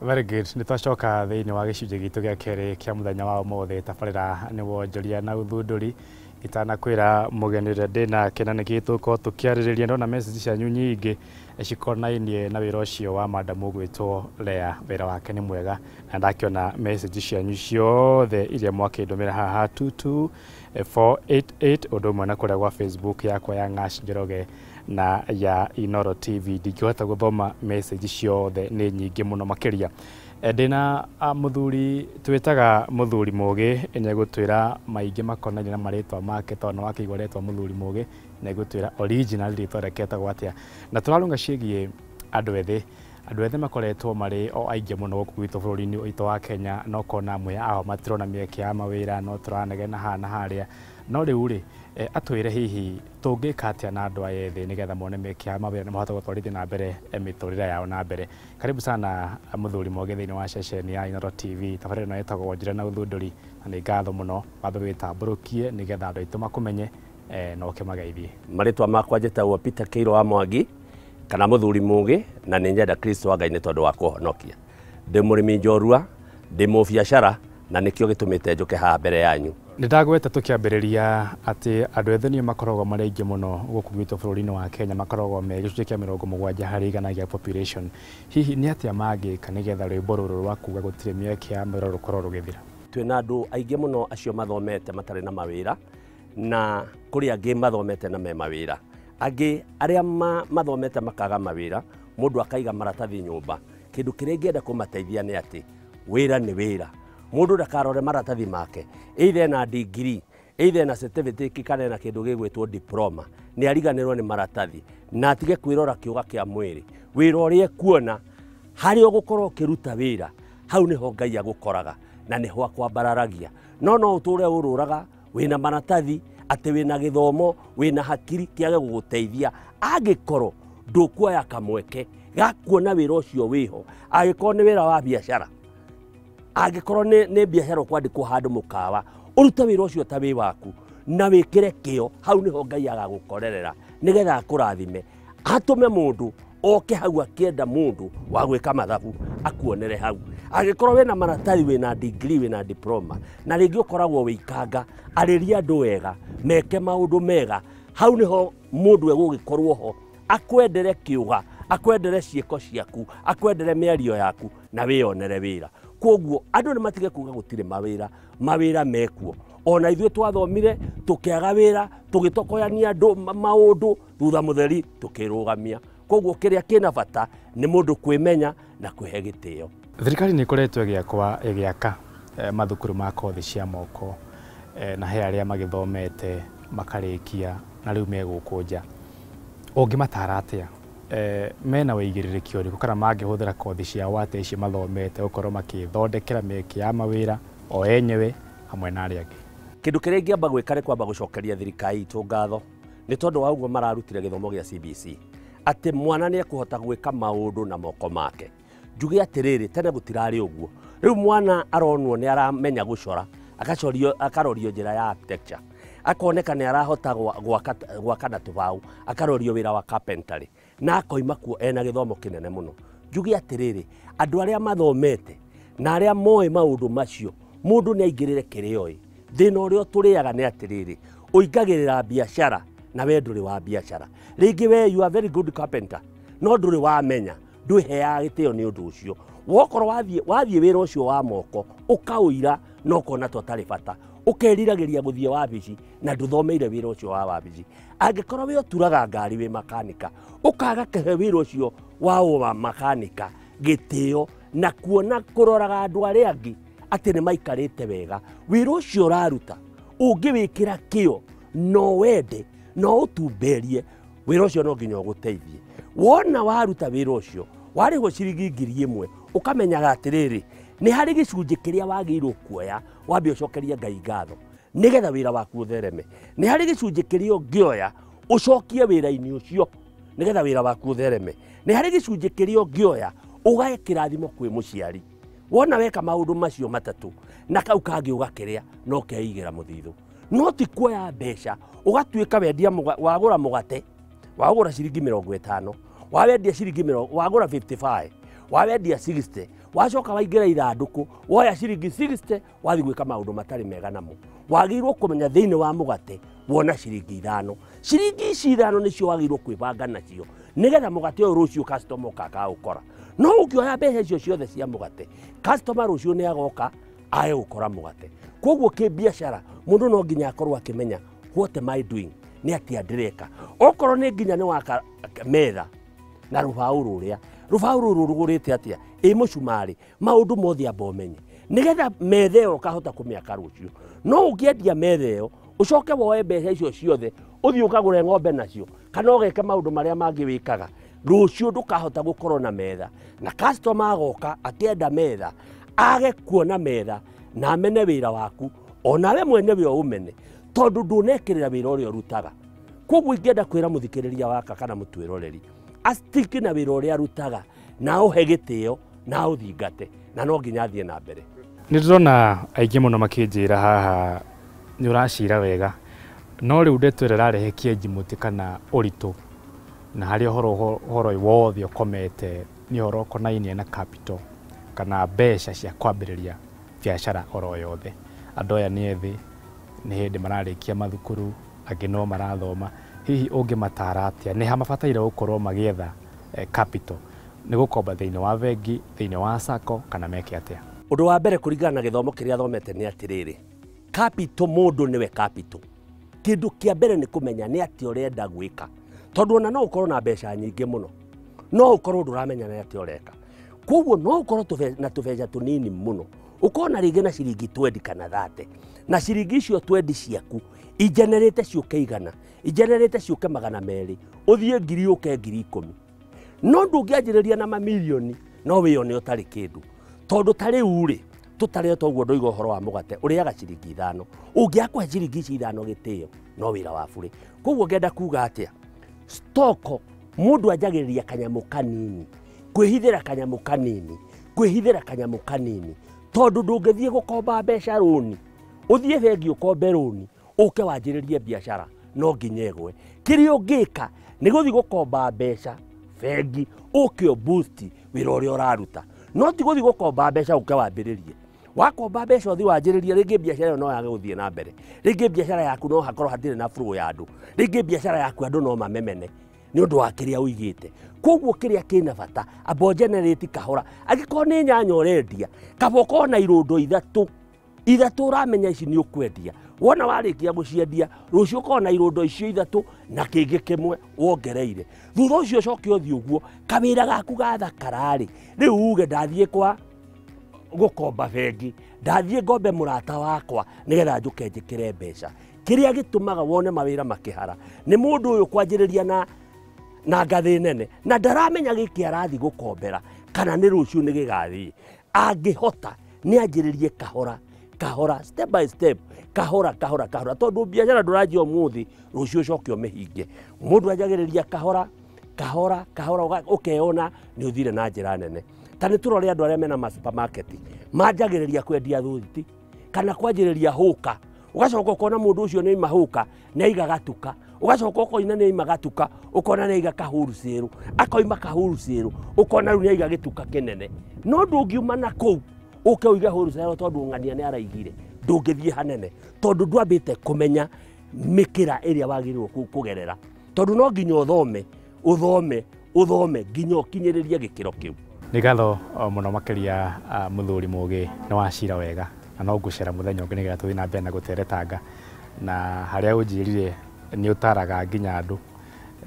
Very good. Nĩ twacoka thĩinĩ wa gĩcunjĩ gitũ gĩa kerĩ kĩa mũthenya wa ũmũthĩ. Tabarĩra nĩ wonjoria na ũthundũri. Itanakwĩra mũgeni ũrĩa ndĩnake na nĩkĩ tũgũkorwo tũkĩarĩrĩria, ndona message cianyu nyingĩ cikonainie na wĩra ũcio wa madam ũgwĩtwo Lea. Wĩra wake nĩ mwega na ndakĩona message cianyu ciothe iria mwakĩndũmĩra haha 22488, ũndũ ũmwe na kũrĩa gwa Facebook yakwa ya Ng'ash Njoroge na ya Inoro TV. Ndingĩhota gũthoma message ciothe, nĩ nyingĩ mũno makĩria. Ndĩna mũthuri twĩtaga mũthuri mũgĩ, nĩegũtwĩra maingĩ makonainie na marĩtwa make, tondũ nĩ wakĩigua rĩtwa mũthuri mũgĩ, nĩegũtwĩra original rĩtwa rĩake etagwo atĩa. Na tũrarunga ciĩgiĩ andũ ethĩ. Andũ ethĩ makoretwo marĩ o aingĩ mũno gũkũ gwitũ bũrũri-inĩ witũ wa Kenya, no kona amwe ao matirona mĩeke ya mawĩra, no tũranegena haha na harĩa. No rĩu rĩ, atwĩre hihi tũngĩka atĩa na andũ aya ethĩ nĩgetha mone mĩeke ya mawĩra na mahote gũtwarithia na mbere mĩtũrĩre yao na mbere. Karibu sana mũthuri Mũgĩ thĩinĩ wa ceceni ya Inoro TV. Tabarĩra ĩno ĩtagwo Wonjoria na Ũthundũri, na nĩ ngatho mũno. Wambe wĩtambũrũkie nĩgetha andũ aitũ makũmenye, na ũkĩmageithie. Marĩtwa makwa njĩtagwo Peter Kĩirũ wa Mwangi kana mũthuri mũgĩ, na nĩ nyenda Kristo wa Ngai nĩ tondũ wa kũhonokia. Ndĩ mũrĩmi njorua, ndĩ mũbiacara, na nĩkĩo gĩtũmĩte njũke haha mbere yanyu. Nĩ ndagweta tũkĩambĩrĩria atĩ andũ ethĩ nĩo makoragwo marĩ aingĩ mũno gũkũ gwitũ bũrũri-inĩ wa Kenya, makoragwo me gĩcunjĩ kĩa 70% gĩa population. Hihi nĩ atĩa mangĩka nĩgetha rwĩmbo rũrũ rwa kuga gũtirĩ mĩeke ya mawĩra rũkorwo rũgĩthira? Twĩna andũ aingĩ mũno acio mathomete matarĩ na mawĩra, na kũrĩ angĩ mathomete na me mawĩra. Angĩ arĩa mathomete makaga mawĩra, mũndũ akaiga maratathi nyũmba. Kĩndũ kĩrĩa ingĩenda kũmateithia nĩ atĩ wĩra nĩ wĩra. Mũndũ ndakarore maratathi make, either ena degree, either ena certificate kana ena kĩndũ gĩgwĩtwo diploma, nĩ ariganĩrwo nĩ maratathi na atige kwĩrora kĩũga kĩa mwĩrĩ. Wĩra ũrĩa ekuona harĩa ũgũkorwo ũkĩruta wĩra, hau nĩho Ngai agũkoraga na nĩho akwambararagia. No no ũtũre ũrũraga wĩna maratathi atĩ wĩna gĩthomo, wĩna hakiri, kĩage gũgũteithia angĩkorwo ndũkuoya kamweke ga kuona wĩra ũcio wĩho. Angĩkorwo nĩ wĩra wa biacara, angĩkorwo nĩ biacara ũkwandĩkwo handũ mũkawa, ũrute wĩra ũcio ta wĩ waku na wĩkĩre kĩo, hau nĩho Ngai agagũkorerera nĩgetha akũrathime, atũme mũndũ oke hau akĩenda mũndũ wa gwĩka mathabu akuonere hau. Angĩkorwo wĩna maratathi, wĩna degree, wĩna diploma, na rĩngĩ ũkoragwo wĩikanga, arĩria andũ wega, meke maũndũ mega, hau nĩho mũndũ egũgĩkorwo ho akwendere kĩũga, akwendere ciĩko ciaku, akwendere mĩario yaku na wĩyonere wĩra. Koguo andũ nĩ matige kuga gũtirĩ mawĩra, mawĩra mekuo. Ona ithuĩ twathomire tũkĩaga wĩra, tũgĩtokoyania andũ maũndũ, thutha mũtheri tũkĩrũgamia. Koguo kĩrĩa kĩna bata nĩ mũndũ kwĩmenya na kwĩhe gĩtĩo. Thirikari nĩ ĩkoretwo ĩgĩaka mathukuru ma kothi cia moko, na he arĩa magĩthomete makarĩkia na rĩu me gũkũ nja. Ũngĩmatara atĩa? Mena wĩigĩrĩrĩki ũrĩkũ kana mangĩhũthĩra kothi ciao atĩa ici mathomete gũkorwo makĩthondekera mĩeke ya mawĩra o enyewe hamwe na arĩa angĩ? Kĩndũ kĩrĩa ingĩamba gwĩka nĩ kwamba gũcokeria thirikari itũ ngatho nĩ tondũ wa ũguo mararutire gĩthomo gĩa CBC, atĩ mwana nĩ ekũhota gwĩka maũndũ na moko make. Njuge atĩrĩrĩ, tene gũtirarĩ ũguo. Rĩu mwana aronwo nĩ aramenya gũcora, akarorio njĩra ya architecture, akoneka nĩ arahota gwaka na tũbaũ, akarorio wĩra wa carpentry, na akoima kuo ena gĩthomo kĩnene mũno. Njuge atĩrĩrĩ, andũ arĩa mathomete na arĩa moĩ maũndũ macio, mũndũ nĩ aingĩrĩre kĩrĩa oĩ. Thĩna ũrĩa tũrĩaga nĩ atĩrĩrĩ, ũingagĩrĩra biacara na we ndũrĩ wa biacara. Rĩngĩ we you are very good carpenter, no ndũrĩ wamenya, ndwĩheaga gĩtĩo nĩ ũndũ ũcio. Wokorwo wathiĩ wĩra ũcio wa moko, ũkaũira na ũkona ta ũtarĩ bata, ũkeriragĩria gũthiĩ wabici na ndũthomeire wĩra ũcio wa wabici. Angĩkorwo we ũturaga ngari wĩ makanika, ũkaga kũhe wĩra ũcio wa makanika gĩtĩo na kuona kũroraga andũ arĩa angĩ atĩ nĩ maikarĩte wega. Wĩra ũcio ũraruta ũngĩwĩkĩra kĩo no wende no ũtumberie, wĩra ũcio no nginya ũgũteithie. Wona waruta wĩra ũcio warĩhwo ciringi 1,000, ũkamenyaga atĩrĩrĩ, nĩ harĩ gĩcunjĩ kĩrĩa wagĩrĩirwo kuoya wambe ũcokerie Ngai ngatho nĩgetha wĩra waku ũthereme. Nĩ harĩ gĩcunjĩ kĩrĩa ũngĩoya ũcokie wĩra-inĩ ũcio nĩgetha wĩra waku ũthereme. Nĩ harĩ gĩcunjĩ kĩrĩa ũngĩoya ũgae kĩrathimo kwĩ mũciari. Wona weka maũndũ macio matatũ na kau kangĩ ũgakĩrĩa no keigĩra mũthithũ. No ti kuoya mbeca ũgatuĩka wendia wagũra mũgate, wagũra ciringi 50, wawendia ciringi mĩrongo, wagũra 55, wawendia 60, Wacoka waingĩra ithandũkũ woya ciringi 60 wathiĩ gwĩka maũndũ matarĩ mega namo. Wagĩrĩirwo kũmenya thĩinĩ wa mũgate wona ciringi 5. Ciringi ici 5 nĩcio wagĩrĩirwo kwĩbanga nacio nĩgetha mũgate ũyũ rũciũ customer oka akaũkora. No ũngĩoya mbeca icio ciothe cia mũgate, customer rũciũ nĩ agoka ae gũkora mũgate. Koguo kĩbiacara mũndũ no nginya akorwo akĩmenya what am I doing, nĩ atĩa ndĩreka. Okorwo nĩ nginya nĩ waka metha na rũbaũ rũrĩa, rũbaũ rũrũ rũgũrĩte atĩa, ĩ mũcumarĩ, maũndũ mothe amba ũmenye nĩgetha metha ĩyo ũkahota kũmĩaka rũciũ. No ũngĩendia metha ĩyo ũcoke woe mbeca icio ciothe ũthiĩ ũkagũre ng'ombe nacio kana ũgeke maũndũ marĩa mangĩ wĩkaga, rũciũ ndũkahota gũkorwo na metha. Na customer agoka akĩenda metha age kuona metha na amene wĩra waku, onawe mwene wĩra ũmene tondũ ndũnekĩrĩra wĩra ũrĩa ũrutaga. Koguo ingĩenda kwĩra mũthikĩrĩria waka kana mũtwĩroreri astiki na wĩra ũrĩa arutaga na ũhe gĩtĩo na ũthingate, na no nginya athiĩ na mbere. Nĩ ndĩrona aingĩ mũno makĩnjĩra haha nĩ ũracira wega, no rĩu ndeto ĩrĩa ĩrarehe kĩenji mũtĩ kana ũritũ na harĩa ũhoro wothe ũkomete nĩ ũhoro ũkonainie na capital kana mbeca cia kwambĩrĩria biacara oro yothe. Andũ aya nĩ ethĩ, nĩ hĩndĩ mararĩkia mathukuru, angĩ no marathoma. Hihi ũngĩmatara atĩa nĩ ha mabataire gũkorwo magĩetha capital, nĩ gũkomba thĩinĩ wa bengi, thĩinĩ wa sacco kana meke atĩa? Ũndũ wa mbere kũringana na gĩthomo kĩrĩa thomete nĩ atĩrĩrĩ, capital mũndũ nĩwe capital. Kĩndũ kĩa mbere nĩ kũmenya nĩ atĩa ũrenda gwĩka, tondũ ona no ũkorwo na mbeca nyingĩ mũno no ũkorwo ndũramenya nĩ atĩa ũreka. Koguo no ũkorwo na tũbeca tũnini mũno, ũkorwo na rĩngĩ na ciringi 20 kana 30, na ciringi icio 20 ciaku igenerate ciũke 100, igenerate ciũke 200, ũthiĩ 1000 ũke 10,000. No ndũngĩanjĩrĩria na mamirioni no wĩyone ũtarĩ kĩndũ, tondũ ta rĩu rĩ tũtarĩ toguo ndoiga ũhoro wa mũgate ũrĩaga ciringi 5, ũngĩakũhe ciringi ici 5 gĩtĩo no wĩra wa burĩ. Koguo ngenda kuga atĩa, stoko mũndũ anjagĩrĩria kanyamũ kanini, kwĩhithĩra kanyamũ kanini, kwĩhithĩra kanyamũ kanini, tondũ ndũngĩthiĩ gũkomba mbeca rũni, ũthiĩ bengi ũkombe rũni ũke wanjĩrĩrie biacara no nginya ĩgwe. Kĩrĩa ũngĩka nĩ gũthiĩ gũkomba mbeca bengi ũke ũboost wĩra ũrĩa ũraruta, no ti gũthiĩ gũkomba mbeca ũke wambĩrĩrie. Wakomba mbeca ũthiĩ wanjĩrĩrie, rĩngĩ biacara ĩyo no yage gũthiĩ na mbere, rĩngĩ biacara yaku no hakorwo hatirĩ na flow ya andũ, rĩngĩ biacara yaku andũ no mamemene nĩ ũndũ wa kĩrĩa ũigĩte. Koguo kĩrĩa kĩna bata amba ũgenerate kahora. Angĩkorwo nĩ nyanya ũrendia, kaba ũkorwo na irũndo ithatũ ũramenya ici nĩ ũkwendia, wona warĩkia gũciendia rũciũ ũkorwo na irũndo icio ithatũ na kĩngĩ kĩmwe wongereire. Thutha ũcio ũcoke ũthiĩ ũguo kawĩra gaku gathakararĩ, rĩu uge ndathiĩ kwa gũkomba bengi, ndathiĩ ngombe mũrata wakwa nĩgetha njũke njĩkĩre mbeca. Kĩrĩa gĩtũmaga wone mawĩra makĩhara nĩ mũndũ ũyũ kwanjĩrĩria na ngathĩ nene na ndaramenya gĩkĩ arathiĩ gũkombera kana nĩ rũciũ nĩ gĩgathiĩ. Angĩhota nĩ anjĩrĩrie kahora kahora, step by step, kahora kahora kahora, tondũ biacara ndũranjia ũmũthĩ rũciũ ũcoke ũmĩhinge. Mũndũ anjagĩrĩria kahora kahora kahora, ũkeyona nĩ ũthire na njĩra nene. Ta nĩ tũrore andũ arĩa mena ma supermarket manjagĩrĩria kwendia thuti kana kwanjĩrĩria hũka, ũgacoka ũkona mũndũ ũcio nĩ aima hũka nĩ aiga gatuka, ũgacoka ũkoina nĩ aima gatuka ũkona nĩ aiga kahũrucĩrũ, akoima kahũrucĩrũ ũkona rĩu nĩ aiga gĩtuka kĩnene. No ndũngiuma na kũu ũke ũige hũrucĩrũ tondũ ng'ania nĩ araigire, ndũngĩthiĩ hanene tondũ ndwambĩte kũmenya mĩkĩra ĩrĩa wagĩrĩirwo kũgerera, tondũ no nginya ũthome ũthome ũthome nginya ũkinyĩrĩrie gĩkĩro kĩu. Nĩ ngatho mũno makĩria mũthuri mũgĩ, nĩ wacira wega na no ngũcera mũthenya ũngĩ nĩgetha tũthiĩ na mbere na gũteretanga, na harĩa ũnjĩrire nĩ ũtaraga nginya andũ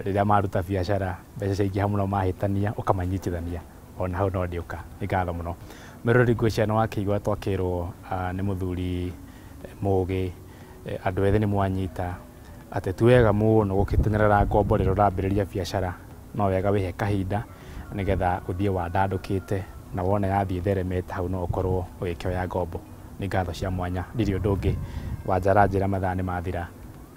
rĩrĩa maruta biacara mbeca ciaingĩha mũno mahĩtania ũkamanyitithania, ona hau no ndĩũka. Nĩ ngatho mũno. Mwĩroreri ngwĩciria nĩ wakĩigua twakĩrwo nĩ mũthuri mũgĩ, andũ ethĩ nĩ mwanyita atĩ ti wega mũno gũgĩteng'erera ngombo rĩrĩa ũrambĩrĩria biacara, no wega wĩhe kahinda nĩgetha ũthiĩ wandandũkĩte na wona yathiĩ ĩtheremete hau no ũkorwo ũgĩkĩoya ngombo. Nĩ ngatho cia mwanya, ndirĩ ũndũ ũngĩ wanjara njĩra mathaa nĩ mathira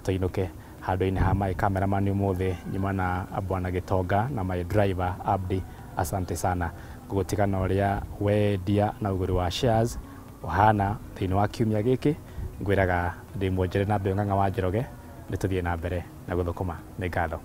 tũinũke. Handũ-inĩ ha my cameraman ũmũthĩ nyuma na bwana Gĩtonga na my driver Abdi, asante sana. Ngũgũtiga na ũrĩa wendia na ũgũri wa shares ũhana thĩinĩ wa kiumia gĩkĩ, ngwĩraga ndĩ mwonjere na Mbeũ Ng'ang'a wa Njoroge, nĩ tũthiĩ na mbere na gũthũkũma. Nĩ ngatho.